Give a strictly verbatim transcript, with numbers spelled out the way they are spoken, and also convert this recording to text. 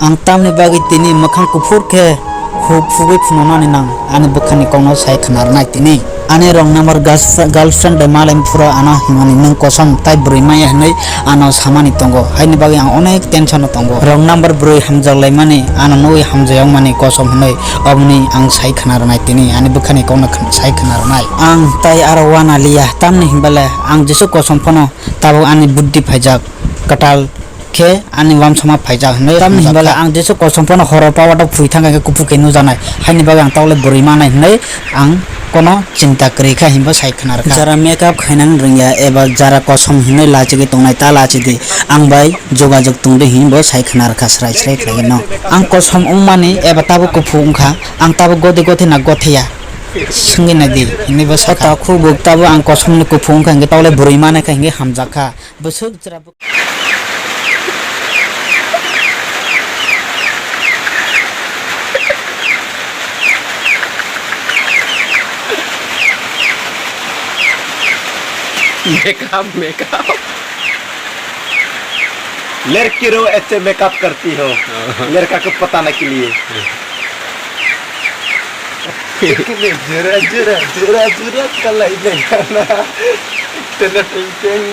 Ang tamni bagwi tini mwkhang kuphur khe hu-, phugwi phunuknani nang ani bwkhani kokno sai khna rwnai tini. Ani wrong number gas-, girlfriend bai malai phuru ano himani nwng kosom tai bwrwi maya hinwi ano samani tongo. Haini bagwi ang onek tension o tongo. Wrong number bwrwi hamjak laimani ano nugwi hamjak wngmani kosom hinwi oboni ang sai khna rwnai tini ani bwkhani kokno khn-, sai khna rwnai. Ang tai aro uana liya tamni hinbale ang jesuk kosom phano tabuk ani buddhi phaijak kwtal khe ani uamsama phaijak hinwi. Tamni hinbale ang jesuk kosom phano horo power rok phui thangkha khe kuphuk khe nujaknai. Haini bagwi ang taule bwrwi manai hinwi ang kono chinta kwrwi kha hinwi sai khna rwkha. Jara makeup khainani rwngya eba jara kosom hinwi lachigwi tongnai ta lachidi, ang bai jogajog tongdi hinwi bo sai khna rwkha srai srai khlaiwi no. Ang kosom wngmani eba tabuk kuphuk wngkha, ang tabuk gode gothe na gotheya swngwi naidi hinwi bo sakha. O takhuk bo tabuk ang kosomni kuphuk wngkha hinwi taule bwrwi manai kha hinwi hamjakha. Bwswk chwra. Makeup, makeup. लड़की रो ऐसे मेकअप करती हो, लड़का को पताने के लिए। Jura, jura, jura, jura, kalai de kana. Tena teng teng.